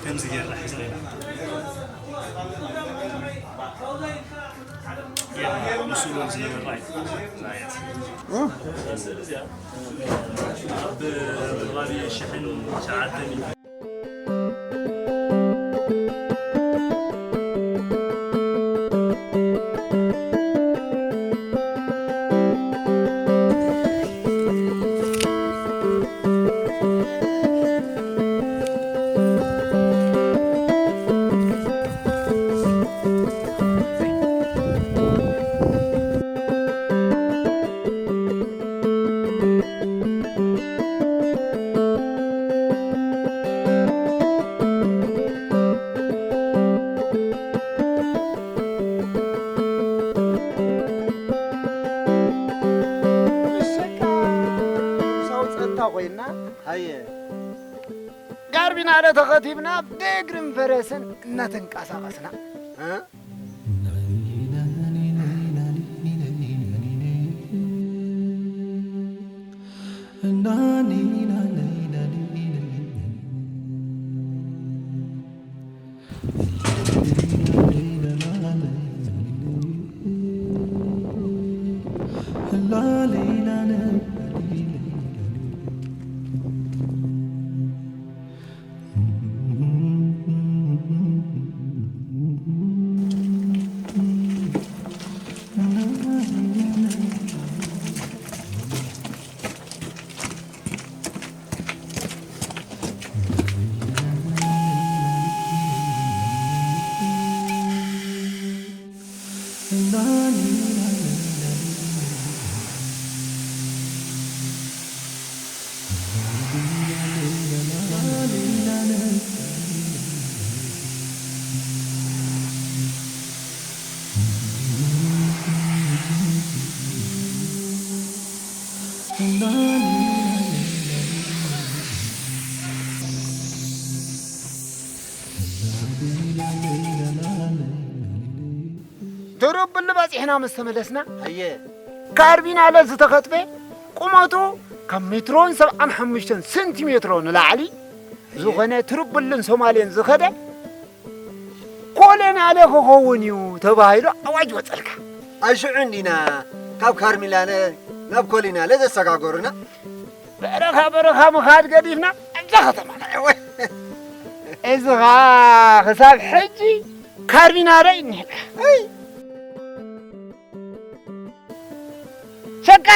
ከምዚ ጌርና ሒዝና ኢና። ጌርና ምስኡ ዝነበረ ኣብ ከባቢ ሽሕን ሸዓተን ምሸካ ምሳው ጸንታ ኮይና፣ ሃየ። ጋርቢናለ ተኸቲብና ብእግርን ፈረስን እናተንቀሳቐስና፣ እ? ትሩብሊ በጺሕና ምስ ተመለስና፣ ኣየ። ካርቢናለ ዝተኸትፈ ቁመቱ ካብ ሜትሮን ሰብዓን ሓሙሽተን ሰንቲሜትሮ ንላዕሊ ኣየ። ዝኾነ ትሩብልን ሶማሌን ዝኸደ ኮሎናለ ክኸውን እዩ ተባሂሉ ኣዋጅ ወጸልካ። ኣሽዑ እንዲና ካብ ካርሚላነ ናብ ኮሊናለ ዘሰጋገሩና። በረኻ በረኻ ምኻድ ገዲፍና ኣብዛ ከተማ። እወ። እዚ ኸኣ ክሳብ ሕጂ ካርቢናለ እዩ እኒሀልካ። ኣይ። ሸቃ!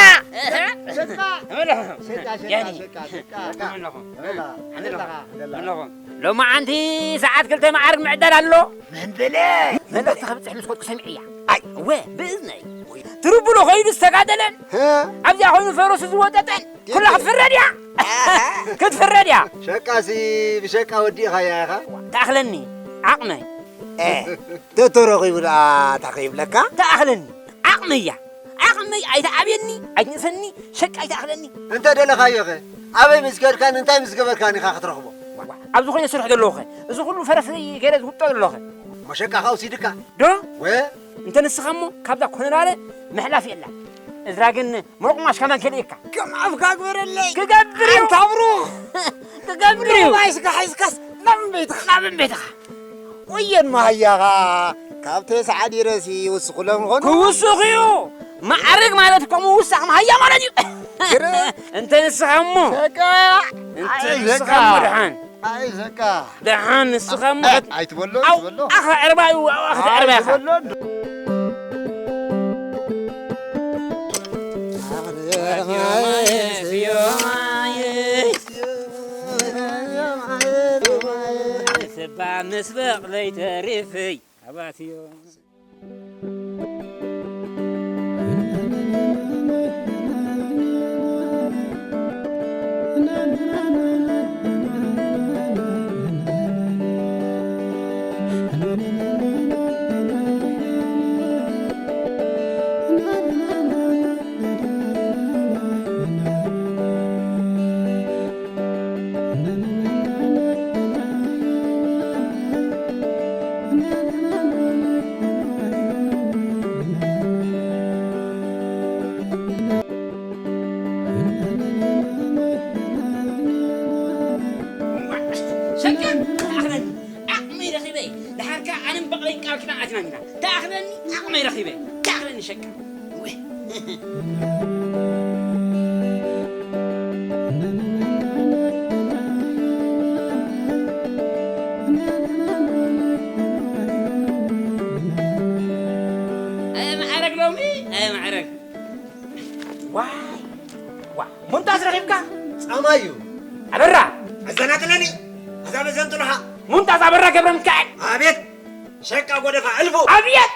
እህ። ሸቃ! እመለኹ። ሸቃ፣ ሸቃ፣ ያኒ። ሸቃ፣ ሸቃ፣ ሸቃ። እመለኹ። እመለኻ፣ እመለኻ፣ እመለኻ። እመለኹ። ሎማዓንቲ ሰዓት ክልተ መዓርግ ምዕዳል ኣሎ። መን በለ? መልእኽቲ ከብጽሕ ምስ ከድኩ ሰሚዐያ። ኣይ፣ እወ፣ ብእዝነይ። ትርብሎ ኸይዱ ዝተጋደለን፣ ሀ? ኣብዚኣ ኾይኑ ፈረሱ ዝወጠጠን፣ ኩላ ክትፍረድ እያ። ኣሃ። ክትፍረድ እያ። ሸቃሲ ብሸቃ ወዲእኻያ ኢኻ። ተኣኽለኒ፣ ዓቕመይ። እ፣ ተተረኺቡ ደኣ እንታይ ከይብለካ? ተኣኽለኒ፣ ዓቕመይ እያ። ዓቕመይ ኣይትኣብየኒ፣ ኣይትንእሰኒ፣ ሸቃ ኣይትኣኽለኒ። እንተ ደለኻዮኸ፣ ኣበይ ምስ ከድካን እንታይ ምስ ገበርካን ኢኻ ክትረኽቦ? ዋ፣ ዋ፣ ኣብዚ ኮይነ ዝሰርሕ ዘለኹኸ፣ እዚ ኩሉ ፈረሰይ ገይረ ዝውጦ ዘለኹኸ። እሞ ሸቃኻ ውሲድካ? ዶ? ወ? እንተ ንስኻ እሞ ካብዛ ኮነራለ ምሕላፍ የላ። እዝራ ግን ሞቁማሽ ከማን ከልእካ። ከም ኣፍካ ግበረለይ። ክገብር እዩ። ኣንታ ብሩኽ። ክገብር እዩ። ማይስካ ሓይስካስ ናብ ቤትኻ። ናብ ቤትኻ። ወየን መሃያኻ ካብ ተስዓ ዲረሲ ይውስኹሎም ኾኑ። ክውስኽ እዩ። ማዕርግ ማለት ከምኡ ውሳኽ መሃያ ማለት እዩ። ግረ። እንተ ንስኻ እሞ። ሸቃ። እንተ ኣይ ንስኻ ሸቃ። እሞ ደሓን። ኣይ ሸቃ። ደሓን ንስኻ እሞ ኣይ፣ ከት-፣ ኣይትበሎ፣ ኣው፣ ትበሎ። ኣኻ ዕርባ እዩ፣ ኣው፣ ኣኻ ኣይ ዕርባ ኢኻ። ትበሎ እንዶ። ስባ ምስ በቕለይ ተሪፈይ ኣባትዮ። ተኣኽለኒ፣ ዓቕመይ ረኺበ። ደሓር ከኣ ኣነን በቕለይን ቃል ኪዳን ኣቲና ኢና። ተኣኽለኒ፣ ዓቕመይ ረኺበ። ተኣኽለኒ ሸቃ። ወይ። ኣየ ማዕረግ ሎሚ፣ ኣየ ማዕረግ። ዋይ፣ ዋ፣ ሙንጣስ ረኺብካ? ጻማ እዩ። ኣበራ! ኣዘናትለኒ። እዛ መዘን ጥሉሓ። ሙንጣስ ኣበራ ገብረ ሚካኤል። ኣቤት! ሸቃ ጎደፋ እልፉ። ኣብየት!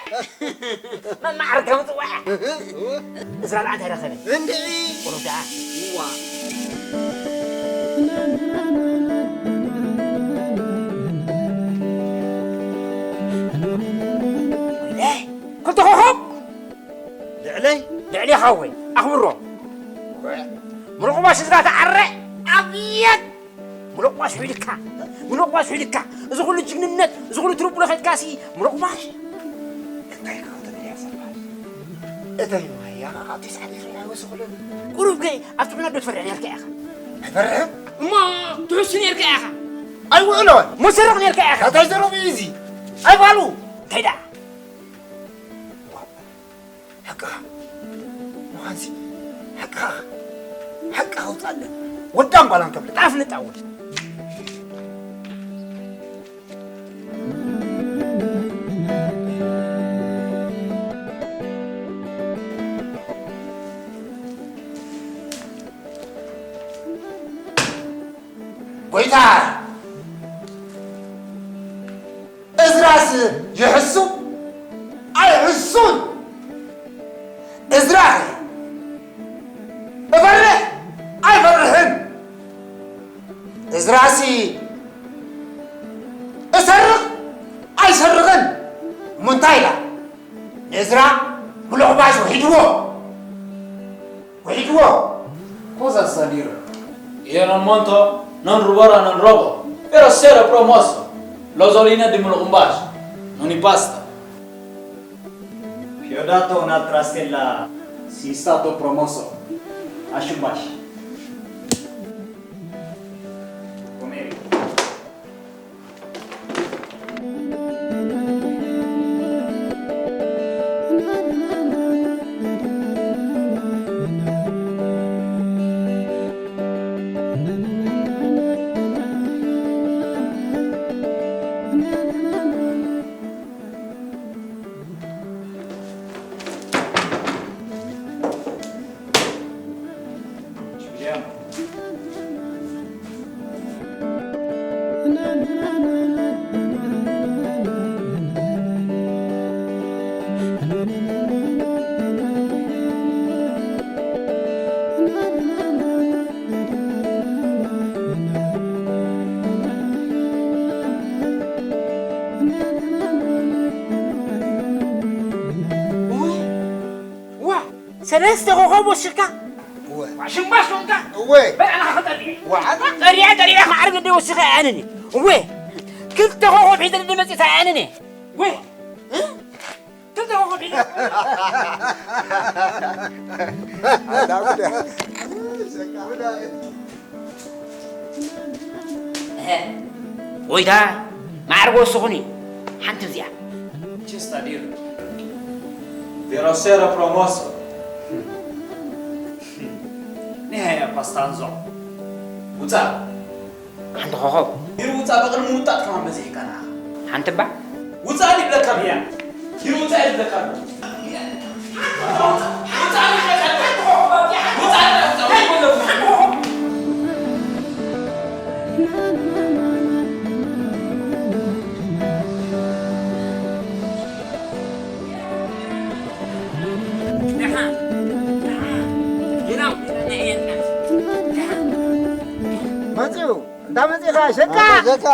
መማዕር ከም ጽዋዕ። እዝራ ለኣንተ ረኸበ። እንድዒ። ቁሩብ ደኣ። ዋ። ወይለ፣ ክልተ ኮኾብ። ልዕለይ? ልዕሌኻ ወይ ኣኽብሮ። ምርቑባሽ እዝራ ተዓረ። ኣብየት! ምሎቋሽ ሒድካ፣ ምሎቋሽ ሒድካ፣ እዚ ኩሉ ጅግንነት፣ እዚ ኩሉ ትርቡሎ ኸድካሲ ምሎቋሽ። እንታይ ካብ ተበልያ ሰባል? እታይ ማያ ካብቲ ሳዕሪ ኸያ ወስኹለን። ቁሩብ ከ ኣብቲ ኩናት ዶ ትፈርሕ ነርካ ኢኻ? ኣይፈርሕን። እሞ ትሕሱ ነርካ ኢኻ? ኣይውዕሎን። ሙስርቕ ነርካ ኢኻ? እንታይ ዘረቡ እዩ እዚ? ኣይባሉ። እንታይ ደኣ? ሓቅኻ ምዃንሲ፣ ሓቅኻ፣ ሓቅኻ ኣውፅኣለን። ወዳም ጓል ኣንተብለ ጣፍ ንጣወል። ጎይታ! እዝራስ ይሕሱ ኣይሕሱን? እዝራ እፈርሕ ኣይፈርሕን? እዝራሲ እሰርቕ ኣይሰርቕን? እሞ እንታይ ኢላ? ንእዝራ ምሎቕባሽ ውሒድዎ። ውሒድዎ። Cosa sta dire? Io non monto, non rubarò, non robo, però sarò promosso. Lo so, linea di Mulumbash, non impasta. Ti ho dato un'altra stella. Sei stato promosso. Ashumbash. Come? ዋ፣ ሰለስተ ኮኾብ ወሲኽካ? እወ። ሽምባሽ ኮንካ? እወ። በል ኣነ ኸጠርየ። ዋ፣ ኣታ? ጠርየ፣ ጠርየ፣ ማዕርግ እንደ ወሲኸ ኣነኒ። እወ። ክልተ ኮኾብ ሒዘ እንደ መጽእታ ኣነኒ። እወ። እ? ክልተ ኮኾብ ሒዘ። ኣታ ጉዳ። ጉዳ። እሀ፣ ጎይታ፣ ማዕርጎ ወስኹኒ። ሓንቲ እዚኣ። Ci sta dire. Vero sera promosso. Nihaya Pastanzo. ውፃእ። ሓንቲ ኮኾብ። ሂሩ ውፃእ፣ በቕድሚ ምውጣጥ ከማን በዚሕካ ንዓኻ። ሓንቲ እባ። ውፃእ ይብለካ ብያ። ሂሩ ውፃእ ይብለካ ኣሎ። መፅኡ። እንዳ መፂኻ ሸቃ። ሸቃ።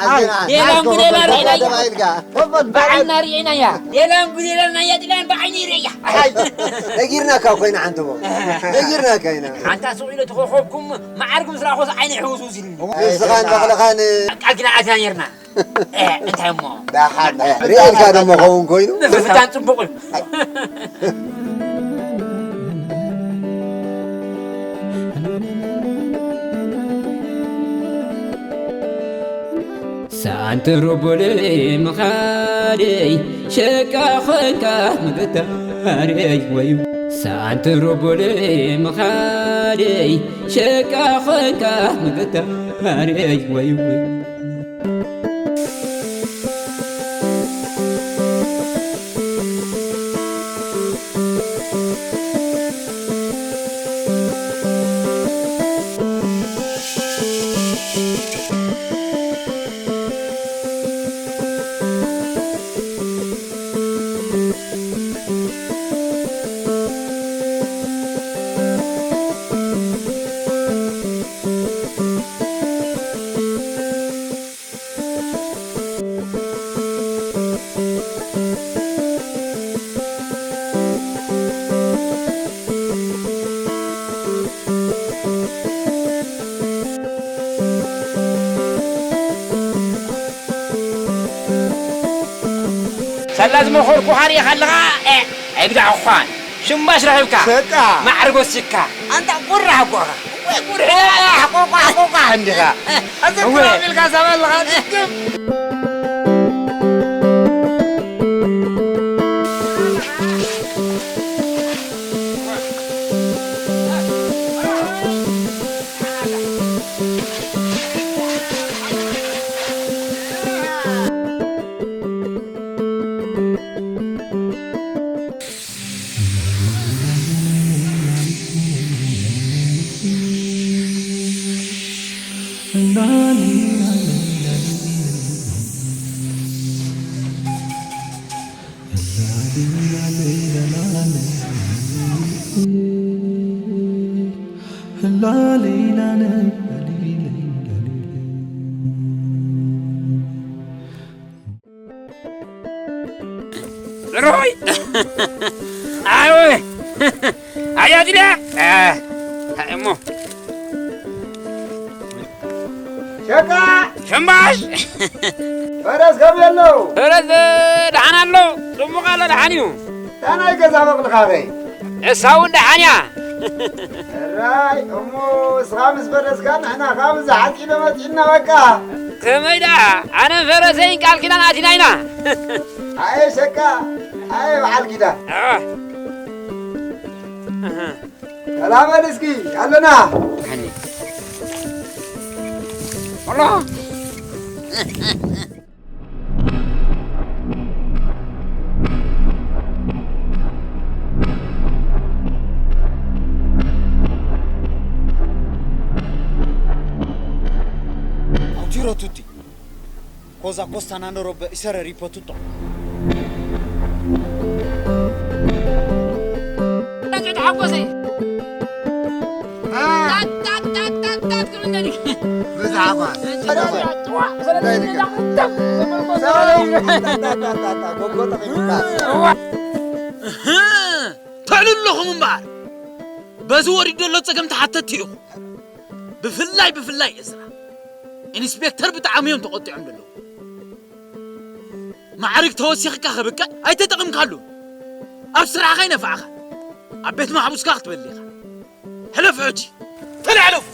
ኣይ፣ ሌላን ጉዴላ ርኢናያ። ተባሂልካ። ተፈል። ብዓይና ርኢናያ። ሌላን ጉዴላ ናያ ጥላን ብዓይኒ ይርእያ። ኣይ፣ ነጊርናካ ኮይና ሓንቲ እሞ። ነጊርናካ ኢና። ሓንታ ስቕ ኢለ ተኾኾብኩም መዓርግ ምስ ረኣኹስ ዓይነ ይሕውስውስ ኢሉኒ። ንስኻን በቕልኻን። ቃል ኪዳን ኣትና ነርና። እ፣ እንታይ እሞ? ደሓን፣ እ፣ ርኤልካ ደሞ ኸውን ኮይኑ። ምፍታን ጽቡቕ እዩ። ሳንት ሩቡል ምኻደይ ሸቃ ኾንካ ምግታረይ ወይ ሳንት ሩቡል ምኻደይ ሸቃ ኾንካ ምግታረይ ወይ ሰላ ዝመኸርኩኻ ርኢኻ ኣለኻ? እ፣ ኣይግዳዕኳን። ሽምባሽ ረኺብካ። ሸቃ። ማዕርግ ወሲድካ። ኣንታ ቁራሕ እኮ ኢኻ። ወይ ቁራሕ። ቁራሕ፣ ቁራሕ፣ ቁራሕ እንዲኻ። ኣንተ እወ። ትራም ኢልካ ሰብ ኣለኻ፣ ትስክም። ሮይ! ኣወ! ኣያ ዲዳ! አ፣ እሞ። ሸቃ! ሸምባሽ! ፈረስ ከመይ ኣሎ? ፈረስ ደሓን ኣሎ። ጽቡቕ ኣሎ፣ ደሓን እዩ። እታ ናይ ገዛ በቕልኻ ኸ? እሳ እውን ደሓን እያ። ሕራይ፣ እሞ እስኻ ምስ ፈረስካ ንሕና ካብ እዛ ሓፂዶ መፂእና በቃ። ከመይ ደኣ? ኣነ ፈረሰይን ቃል ኪዳን ኣቲና ኢና። ኣየ ሸቃ፣ ኣየ በዓል ኪዳን። ኣዋ። ኣሃ። ሰላም በል እስኪ፣ ኣለና። ሃኒ። ወላ። Tiro tutti. Cosa costa una roba? Essere ripetuto. ተሓጎሰ። አ። ታት፣ ታት፣ ታት፣ ታት፣ ታት ክብል ነኒ። ብዛዕባ። ዋ፣ ሰለስተ ደቂቃ። ሰለስተ ደቂቃ። ጎጎ ጠቒምካ። እዋ። እህ፣ ተዕልሉ ኣለኹም እምበኣር። በዚ ወሪዱ ዘሎ ጸገም ተሓተትቲ ኢኹም። ብፍላይ፣ ብፍላይ እዝራ። ኢንስፔክተር ብጣዕሚ እዮም ተቖጢዖም ዘለዉ። ማዕርግ ተወሲኽካ ከብቅዕ ኣይተጠቕምካሉ። ኣብ ስራሕኻ ይነፍዓኻ። ኣብ ቤት ማሕቡስካ ክትበሊ ኢኻ። ሕለፍ ሕጂ። ተለ ሕለፍ።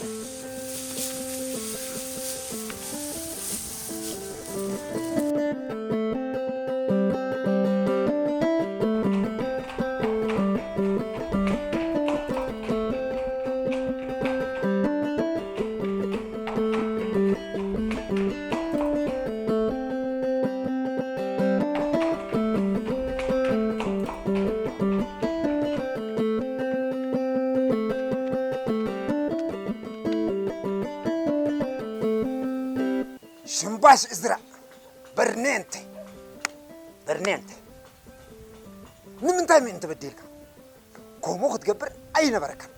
ሽምባሽ እዝራ፣ በርኔንቴ፣ በርኔንቴ። ንምንታይ ምእንቲ በዲልካ? ከምኡ ክትገብር ኣይነበረካን።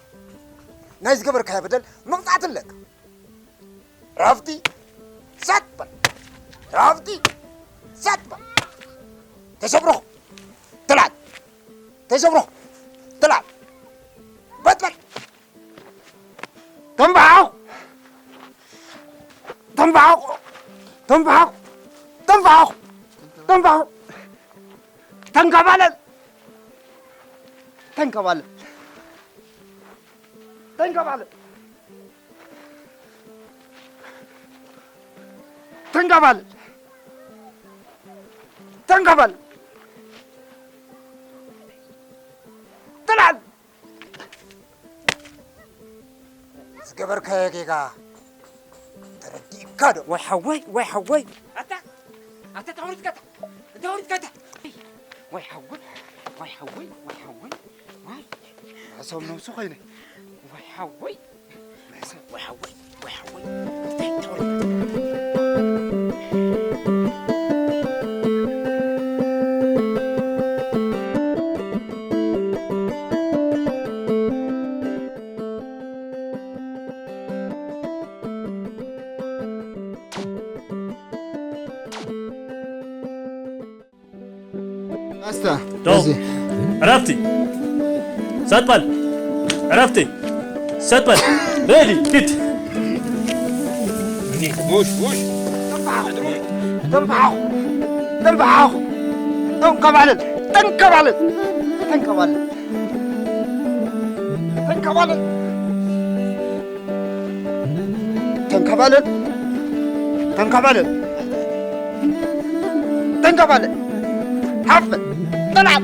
ናይ ዝገበርካዮ በደል መቕጻዕቲ ኣለካ። ራፍቲ፣ ሰጥ በል። ራፍቲ፣ ሰጥ በል። ተሸብርኹ፣ ትላል። ተሸብርኹ፣ ትላል። በጥ በል። ተንባሕኹ፣ ተንባሕኹ፣ ተንባሕኹ፣ ተንባሕኹ፣ ተንባሕኹ። ተንከባለል፣ ተንከባለል፣ ተንከባለል። ተንከባለል። ተንከባለል። ተላል። ዝገበርካዮ ጌጋ ተረዲእካ ዶ? ወይ ሓወይ፣ ወይ ሓወይ። ኣታ፣ ኣታ፣ ተወሪድካ ኣታ፣ ተወሪድካ ኣታ። ወይ ሓወይ፣ ወይ ሓወይ፣ ወይ ሓወይ። ዋይ፣ ሕሰብ ነብሱ ኮይነ። ወይ ሓወይ፣ ወይ ሓወይ፣ ወይ ሓወይ። እንታይ ተወሪድ? ኣስታ፣ ዶ። እዚ። ዕረፍቲ። ሰጥ በል። ዕረፍቲ። ሰጥ በል። ሬዲ፣ ሂድ። ውሽ፣ ውሽ። ተንበሓኹ። ተንበሓኹ። ተንከባለል። ተንከባለል። ተንከባለል። ተንከባለል። ተንከባለል። ተንከባለል። ተንከባለል። ሓፍ በል። ተላም።